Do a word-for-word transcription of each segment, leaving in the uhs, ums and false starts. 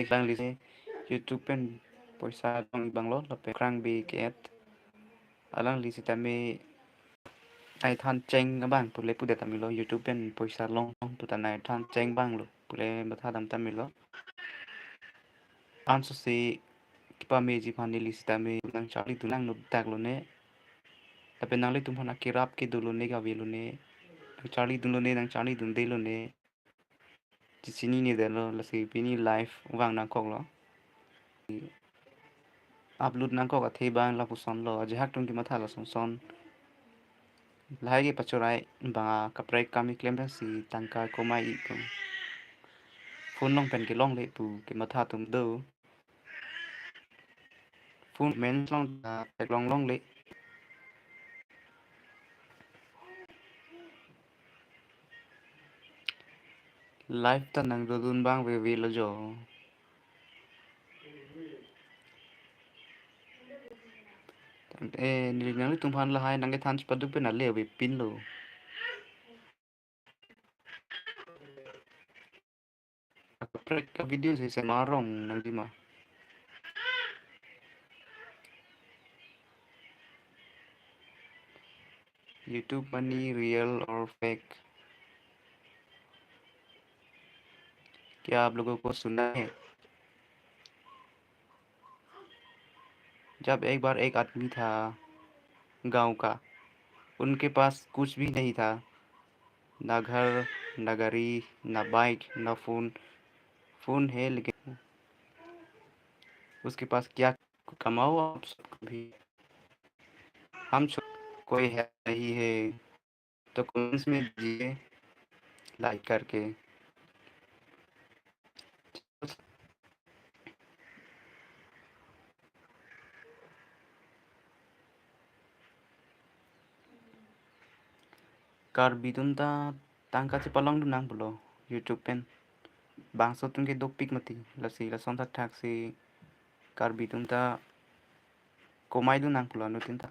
Alangli si YouTube pen poisa long abang lo, lapen Krang Bey ke-et. Alangli sitame ai than cheng abang pule pudet tame lo, YouTube pen poisa long long puta ai than cheng abang lo pule matha dam tame lo. Anso si kepameji aphan neli sitame nangcharlidun nangno dak lone. Lapen nanglitum aphan akerap kedo lone, kave lone, nangcharlidun lone, nangcharlidunde lone, chechinine detlo, lasi pini live vang nangkoklo. Upload nangkok athe abang lapuson lo, ajahak atum kematha lason son. Lahai ke pachorai abang kaprek kam keklem pensi tangka komai itum. Phone along pen kelongle pu kematha atum do. Phone men along ta theklong longle. Live ta nangdodun abang veve lo jo. Eh, neli nanglitum aphan lahai nangkethan chepaduk pen ale avepin lo. Kaprek avideo si sema arong nangji ma. YouTube money real or fake? क्या आप लोगों को सुनना है? जब एक बार एक आदमी था गांव का, उनके पास कुछ भी नहीं था, ना घर, ना गाड़ी, ना बाइक, ना फोन। फोन है लेकिन उसके पास क्या, कमाओ आप सब कभी। हम छो-, कोई है नहीं है तो कमेंट्स में दीजिए लाइक करके। Karbi atum ta tangka chepalongdun nang pulo YouTube pen. Bangso atum ke dopik mati, lasi lason thakthak si Karbi atum ta komaidun nang pulo anuttin ta.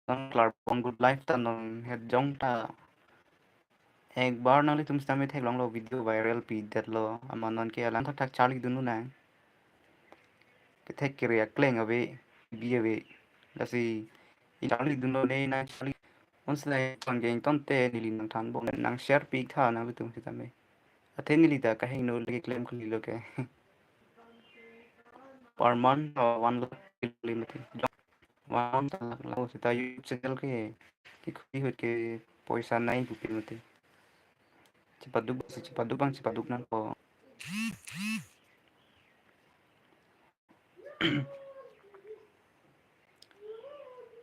Non klar pon good life ta non het jong ta. Ek bar nanglitum sitame theklonglo, video viral pidetlo. Amat non ke alang thakthak charlidun nang. Kethek kere akleng ave, bi ave. Lasi nangcharlidun lone, nangcharli. Onslai chon geng tonte neli nangthanbom, nang share pik tha nanglitum sitame. Athe neli ta kahingno lagi klem kali lo ke. Per month, uh, one lakh kali mati. One lakh lang seta YouTube channel ke, ke khuli ahut ke poisa nai bupi mati. Chepaduk, chepaduk abang chepaduk nangkok.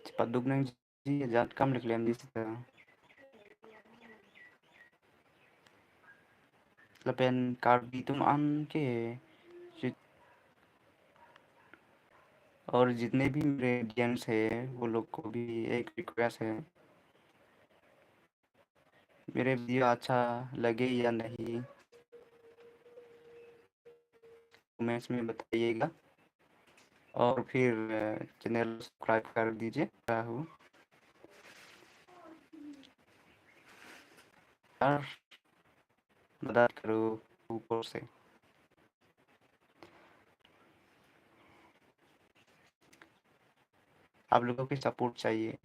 Chepaduk nangji, ajat kam le klemji seta. Lapen Karbi atum an ke jit-, और जितने भी मेरे ऑडियंस है, वो लोग को भी एक रिक्वेस्ट है, मेरे वीडियो अच्छा लगे या नहीं, कमेंट्स में बताइएगा। और फिर, अ, चैनल सब्सक्राइब कर दीजिए। राहु। यार, मदद करो ऊपर से। आप लोगों की सपोर्ट चाहिए।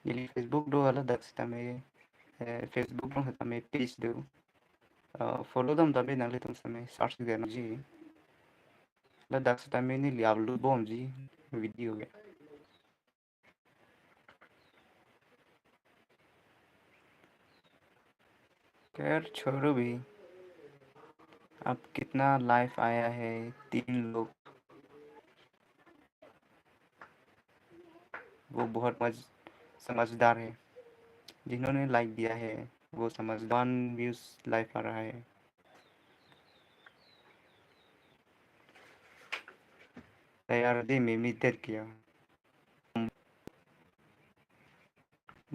Neli Facebook do, ladak sitame, eh, Facebook along sitame page do. Ah, follow dam tame nanglitum sitame search dam ji. Ladak sitame neli upload bomji video ke. खैर छोड़ो भी, अब कितना लाइव आया है, तीन लोग, वो बहुत मज-, समझदार है। जिन्होंने लाइक दिया है, वो समझदार। वन व्यूज लाइव आ रहा है। तैयार दे में मित्र किया।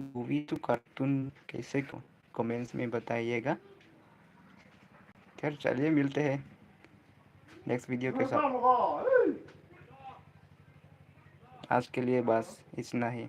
मूवी टू कार्टून कैसे को, कमेंट्स में बताइएगा। खैर, चलिए, मिलते हैं नेक्स्ट वीडियो के साथ। आज के लिए बस इतना ही।